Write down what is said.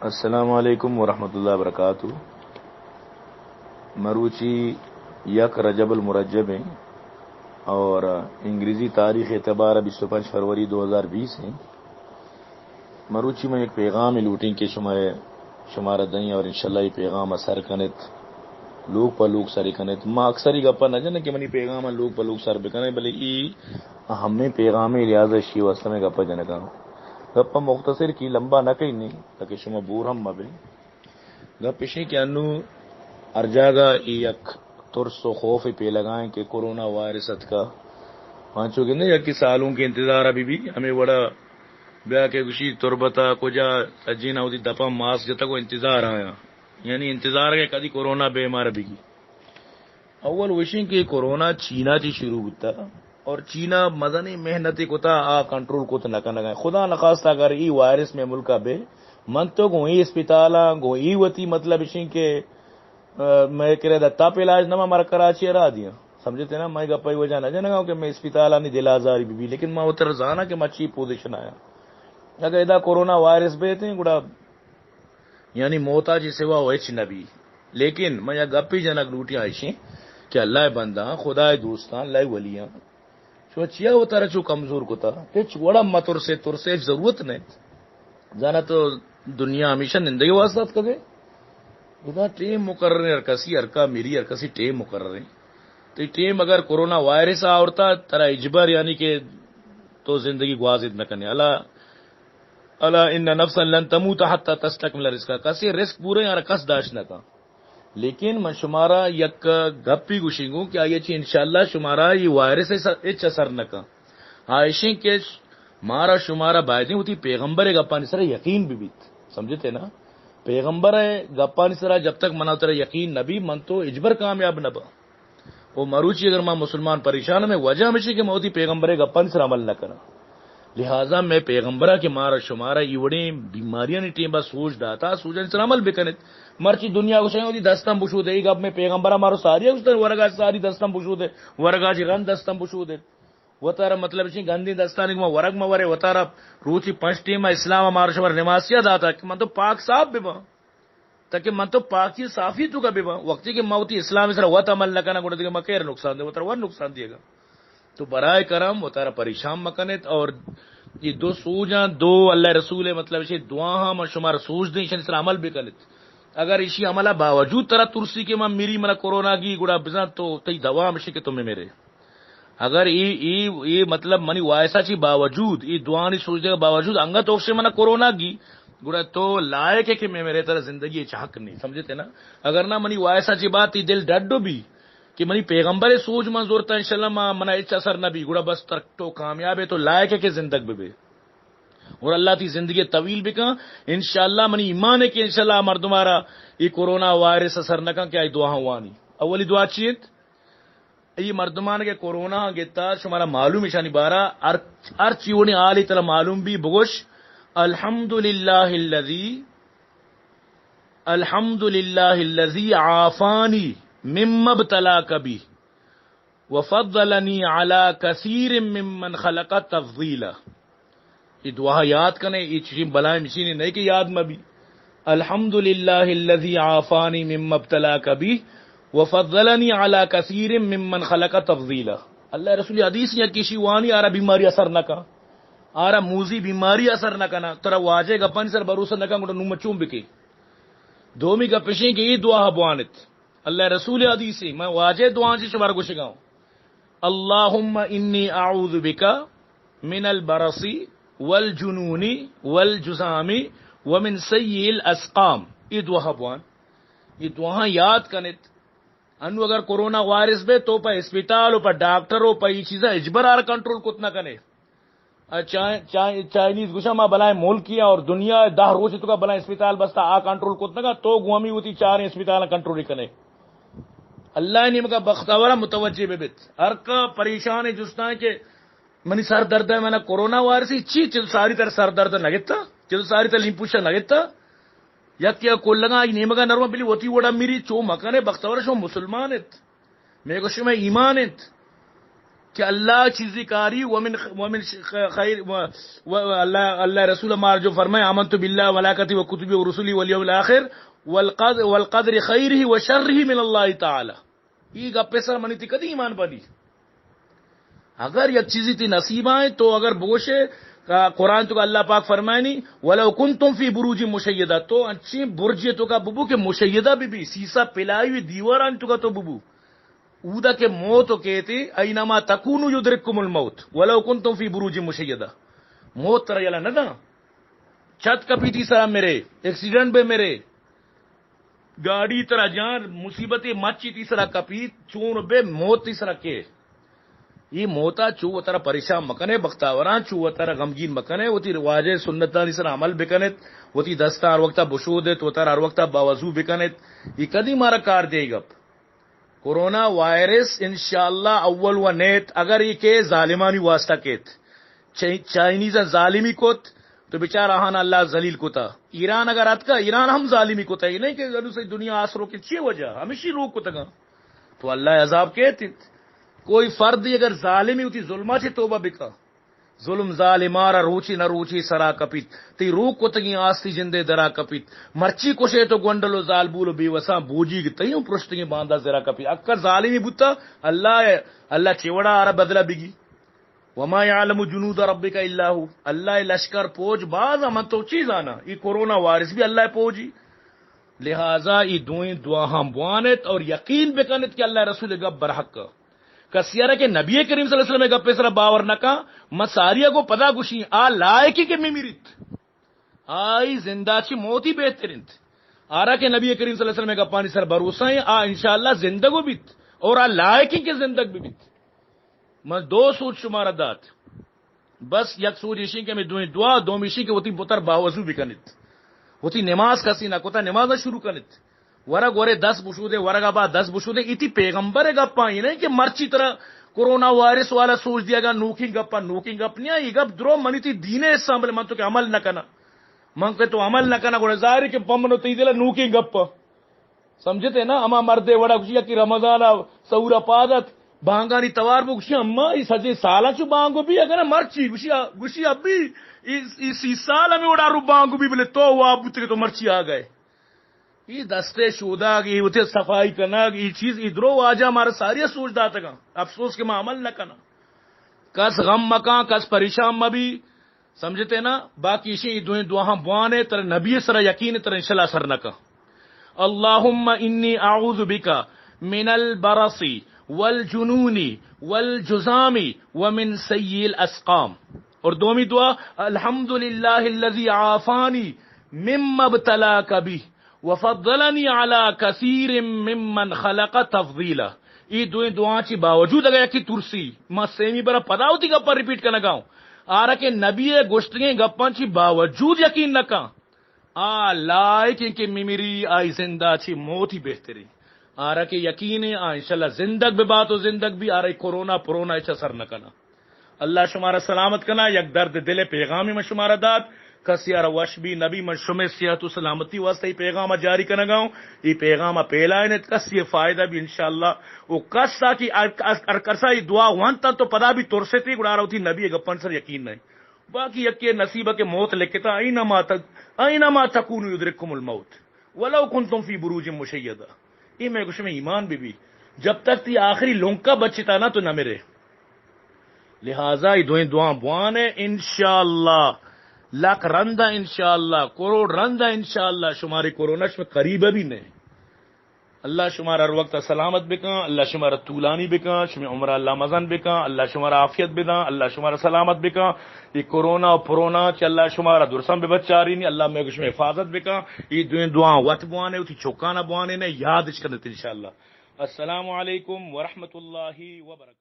السلام علیکم ورحمۃ اللہ وبرکاتہ۔ مروچی یک رجب المرجب ہیں اور انگریزی تاریخ اعتبار بیست و پنچ فروری دو ہزار بیس ہیں۔ مروچی من یک پیغام لوٹیں کہ شما، شمارا دیں اور انشاءاللہ یہ پیغام اثر کنت، لوگ پہ لوگ سر کنت۔ ما اکثر یہ گپا نہ جنیں کہ منی پیغام لوگ پہ لوگ سر بکنیں، بلے ای اہمیں پیغامے، لہذا اشی واسطہ میں گپا جنگا۔ گپا مختصر کی، لمبا نہ کہیں، تاکہ شما بور ہم مبے۔ گپ اشیں کہ انو ہر جاگہ ای یک ترس و خوف پیلگائیں کہ کرونا وائرس اتکا۔ پانچو گندے یک سالوں کے انتظار ابھی بھی ہمیں وڑا بیا کہ گوشی تربتا کجا سجین اودی دپا ماسک جتا کو انتظار آیا۔ یعنی انتظار کے کدی کرونا بیمار بگی۔ اول وشیں کہ کرونا چینا چی شروع بوتا اور چینا مزنیں محنتے کتا، آ کنٹرول کت نہ کنگا۔ خدا نخواستہ اگر ای وائرس میں ملکا بے، من تو گوں ای اسپتالاں، گوں ای وتی مطلب اشیں کہ، آ، میں کرے دا تپ علاج نہ، ما مر کراچی را دیاں۔ سمجھتے نا، میں گپائی وجہ نہ جنگا کہ میں اسپتالانی دل آزاری بی بی، لیکن ما وتر زانا کہ ما چی پوزیشن آیا۔ اگر ادا کرونا وائرس بیتیں، گڑا یعنی موتا چی سوا و ہچ نبی۔ لیکن من یک گپی جنگ لوٹی آئیشیں کہ اللہ بندہ، خدا دوستان، اللہ ولیان، شما چیا وتارا چو کمزور کتا؟ ہچ وڑا مترسے، ترسے ہچ ضرورت نہیں۔ زانا تو دنیا ہمیشہ نندگی واسطہ اتکگے۔ خدا ٹیم مقرر ہے، ہر کسی، ہر کا میری، ہر کسی ٹیم مقرر ہے۔ تو یہ ٹیم اگر کرونا وائرس آورتا، ترا اجبر یعنی کہ تو زندگی گوازد نہ کنے۔ اللہ الا ان نفسا لن تموت حتی تستکمل رزقها، کسی رزق پورے یار کس داشت نہ کن۔ لیکن من شمارا یک گپی گوشیں گوں کہ آئی چی انشاءاللہ شمارا یہ وائرس اچ اثر نہ کن۔ آئیشیں کہ مارا شمارا بایدیں ہوتی پیغمبر گپانی سر یقین بھی بیت۔ سمجھتے نا؟ پیغمبر گپانی سر جب تک منا ترا یقین نبی، من تو اجبر کامیاب نبا۔ و مروچی اگر ما مسلمان پریشان، ہمیں وجہ ہمیشی کہ ما وتی پیغمبر گپانی سر عمل نہ کنا۔ لہذا میں پیغمبرا کہ مارا شمارا ای وڑیں بیماریانی ٹیم با سوچ داتا، سوچانی سر عمل بکنت۔ مرچی دنیا گوشیں وتی دستم بشود، ای گپ میں پیغمبرا مارو ساری گوشتن، ورگا ساری دستم بشود، ورگا جی رند دستم بشود۔ وتارا مطلب چی گندی دستانی ما ورگ ما ورے، وتارا روچی پنچ ٹیم اسلام مارا شمار نماسیا داتا کہ من تو پاک صاف بباں۔ تاکہ من تو پاکی صافی تو کا بباں۔ وقتی کہ ما وتی اسلام سر وت عمل نہ کنا، گڑا دیگہ ما کیر نقصان دے، وتر ور نقصان دیے گا۔ تو برائے کرم وتارا پریشان مکنت اور یہ دو سوجاں، دو اللہ رسول ہے، مطلب اسے دعا ہاں من شمار سوج دیں، اشانی سر عمل بکنت۔ اگر اشی عملہ باوجود ترا ترسی کہ من میری منا کرونا گی، گڑا بزن تو تئی دوا ہمشی کہ تو میں میرے۔ اگر ای، ای، ای مطلب منی وائسا چی باوجود، ای دعانی سوچ دے باوجود انگت اوکسے منا کرونا گی، گڑا تو لائق ہے کہ میں میرے طرح زندگی اچ حق نہیں، سمجھتے نا؟ اگر نہ منی وائسا چی بات ای دل ڈڈو بھی کہ منی پیغمبر سوچ من زورتا انشاءاللہ ما، منا اچ اثر نہ بھی، گڑا بس تر تو کامیاب ہے، تو لائق ہے کہ زندگ بے بے۔ اور اللہ تی زندگی طویل بکن۔ انشاءاللہ منی ایمان ہے کہ انشاءاللہ مردمارا یہ کرونا وائرس اثر نہ کن کہ آئی دعا وانی۔ اولی دعا چی انت؟ ای مردمان کہ کرونا گتا، شمارا معلوم اشانی بارا ہر، ہر چی وڑی حالی ترا معلوم بھی بگوش، الحمدللہ الذی، الحمدللہ الذی عافانی مما ابتلاک بی وفضلنی علی کثیر ممن خلق تفضیلا۔ یہ دعا یاد کنے، یہ چیزیں بلائیں مشینی نہیں کہ یاد مبی۔ الحمدللہ الذی عافانی مما ابتلاک بی وفضلنی علی کثیر ممن خلق تفضیلا۔ اللہ رسول حدیث یا کسی وانی آرا بیماری اثر نہ کن، آرا موزی بیماری اثر نہ کنا، ترا واجہ گپانی سر بھروسہ نہ کن، گڑا نوم چون بکے۔ دومی گپ اشیں کہ یہ دعا بوانت۔ اللہ رسول حدیث، میں واجہ دعا چی شمار گوشگاؤں۔ اللهم إني أعوذ بك من البرص والجنون والجذام ومن سيء الأسقام۔ یہ دعا بوان، یہ دعا یاد کنت۔ انو اگر کرونا وائرس بے تو پہ اسپتال و پہ ڈاکٹر و پہ یہ چیزاں اجبر آر کنٹرول کت نہ کنے۔ آ چا-، چا-، چائنیز گوشا ما بلائیں ملکی اور دنیا دہ روچ تو کا بلائیں اسپتال بستا آ کنٹرول کت نہ کا، تو گومی ہوتی چاریں اسپتال کنٹرول کنے۔ اللہ نے مکا بختاورا متوجہ بے بیت۔ ہر کا پریشان ہے جستان کہ منی سر درد ہے، منا کرونا وائرس ہی چی، چل ساری تر سر درد نہ گتا، چل ساری تر لیم پوشا نہ گتا۔ یک یا کلگا آئی نیمگا نروا بلی وتی وڑا میری چو مکنے، بختاورا شو مسلمان ات۔ میں گوشی میں ایمان انت۔ کہ اللہ چیزی کاری ومن خ-، ومن ش-، خ-، خیر و، و، و اللہ، اللہ رسول مار جو فرمائے، آمنت باللہ و ملائکتی و کتبی و رسلی والیوم الاخر والقدر، والقدر خیرہ و شرہ من اللہ تعالی۔ ای گپے سر منی تی کدی ایمان بنی؟ اگر یک چیزی تی نصیب آئیں تو اگر بوشے، آ، قرآن تو اللہ پاک فرمائنی، ولو کنتم فی بروج مشیدہ، تو انچیں برجے تو کا ببو کہ مشیدہ بی بی، سیسا پلائی ہوئی دیواران تو کا تو ببو۔ اودا کہ موت و کیتے، اینما تکونوا یدرککم الموت ولو کنتم فی بروج مشیدہ۔ موت ترا یلا نہ داں۔ چھت کپی تی سرا مرے، ایکسیڈنٹ بے مرے، گاڑی ترا جان، مصیبت مچی تی سرا کپی، چون بے موت تی سرا کے۔ یہ موتا چو وترا پریشان مکنے، بختاوراں چو وترا غمگین مکنے، وتی واجہ سنتانی سرا عمل بکنت، وتی دستا ہر وقتا بشودت، وترا ہر وقتا باوضو بکنت۔ یہ کدی مارا کار دے گپ؟ کرونا وائرس انشاءاللہ اول و نیت، اگر یہ کہ ظالمانی واسطہ کیت، چی-، چائنیزاں ظالمی کت تو بچار آہان اللہ ذلیل کتا۔ ایران اگر اتکا، ایران ہم ظالمی کتا، یہ نہیں کہ انو سے دنیا آس روکے، چی وجہ؟ ہمیشی روک کتگا۔ تو اللہ عذاب کیت انت۔ کوئی فرد اگر ظالمی ہوتی ظلمہ چے توبہ بکا۔ ظلم ظالمارا روچے نہ روچے سرا کپیت۔ تئی روک کتگیں آستی جندے درا کپیت۔ مرچی کشے تو گونڈل و زالبول و بے وساں بوجیگ تئی ہوں پرشتگیں باندا زرا کپیت۔ اکا ظالمی بوتا، اللہ، اللہ چے وڑا آرا بدلہ بگی۔ وما یعلم جنود ربک الا هو۔ اللہ لشکر پوج باز من تو چی زانا۔ ای کرونا وائرس بھی اللہ پوجی۔ لہذا ای دوئیں دعاہاں بوانت اور یقین بکنت کہ اللہ رسول گپ برحق۔ کسی ءَ را کہ نبی کریم صلی اللہ علیہ وسلم ءِ گپ ءِ سرا باور نہ کن، من ساری ءَ گوں پدا گوشیں، آ لائقیں کہ ممیریت۔ آئی زندہ چہ موتی بہتر انت۔ آرا کہ نبی کریم صلی اللہ علیہ وسلم ءِ گپانی سر بھروسہ ایں، آ انشاءاللہ زندگ و بیت اور آ لائقیں کہ زندگ بہ بیت۔ من دو سوچ شمارا دات۔ بس یک سوج ایشیں کہ ہمے دوئیں دعا، دوم ایشیں کہ وتی پتر باوضو بکنیت۔ وتی نماز کسی نہ کتا، نماز نہ شروع کنیت۔ ورگ ورے دست بشودے، ورگا بعد دست بشودے۔ ایتی پیغمبر گپاں، یہ نہیں کہ مرچی طرح کرونا وائرس والا سوج دیا گا، نوکیں گپا، نوکیں گپ نہیں۔ یہ گپ درو منی تی دین اسلام، بلے من تو کہ عمل نہ کنا۔ من کہ تو عمل نہ کنا، گوڑا ظاہر ہے کہ پمنو تی دل نوکیں گپ۔ سمجھتے نا؟ ہما مردے وڑا گوشی کہ رمضان ءَ سحور ءَ پاد ات، بانگانی توار بو، گوشی، اما، ای سجے سالا چو بانگو بی، اگر مرچی، گوشی، گوشی، ابی، ای، ای سی سال ہمیں وڑا رو بانگو بی، بلے تو واب بوتے کہ تو مرچی آ گئے۔ ای دستے شوداگ، ای وتے صفائی کناگ، ای چیز، ای درو واجہ ہمارا ساری سوچ داتگا۔ افسوس کہ ما عمل نہ کنا۔ کس غم مکان، کس پریشان مبی۔ سمجھتے نا؟ باقی ایشی دوئیں دعاہاں بوانے، تر نبی سرا یقین، تر انشاءاللہ اثر نہ کن۔ اللہم انی اعوذ بک من البرص والجنون والجذام ومن سیئ الاسقام۔ اور دومی دعا، الحمدللہ الذی عافانی مما ابتلاک بہ وفضلنی علی کثیر ممن خلق تفضیلا۔ ای دوئیں دعاں چی باوجود اگر یکی ترسی، ما سیمی برا پدا وتی گپا ریپیٹ کنگا ہوں۔ آرا کہ نبی گوشتگیں گپاں چی باوجود یقین نہ کن۔ آ لائقیں کہ ممیری، آئی زندہ چی موتی بہتری۔ آرا کہ یقین ہے، آ انشاءاللہ زندگ بہ بات و زندگ بی، آرا ای کرونا پرونا اچ اثر نہ کنا۔ اللہ شمارا سلامت کنا۔ یک درد دل پیغامی من شمارا دات۔ کسی آرا وش بی نبی، من شمے صحت و سلامتی واسطہ ای پیغام جاری کنگا ہوں۔ ای پیغام پھیلائنت، کسی فائدہ بی انشاءاللہ۔ و کسا کی ار-، ار-، ار-، کسا ای دعا وانتا تو پدا بی ترستی، گڑا آرا وتی نبی گپن سر یقین نہیں۔ باقی یکے نصیب کہ موت لکھتا، اینما ت-، اینما تکونوا یدرککم الموت ولو کنتم فی بروج مشیدہ۔ اے میں گوشم ایمان بی بی، جب تک تی آخری لونکا بچتا نا تو نہ مرے۔ لہذا ای دوئیں دعا بوانے، انشاءاللہ لکھ رندا، انشاءاللہ کروڑ رندا، انشاءاللہ شماری کرونا شمے قریب بھی نہیں۔ اللہ شمارا ہر وقت سلامت بکن، اللہ شمارا طولانی بکن، شمی عمر اللہ مزن بکن، اللہ شمارا عافیت بدن، اللہ شمارا سلامت بکن۔ یہ کرونا و پرونا چہ اللہ شمارا درساں بہ بچارینی، اللہ میں شمی حفاظت بکن۔ یہ دوئیں دعا وت بوانے، وتی چوکانا بوانے نے، یادش کنت انشاءاللہ۔ السلام علیکم ورحمۃ اللہ وبرکاتہ۔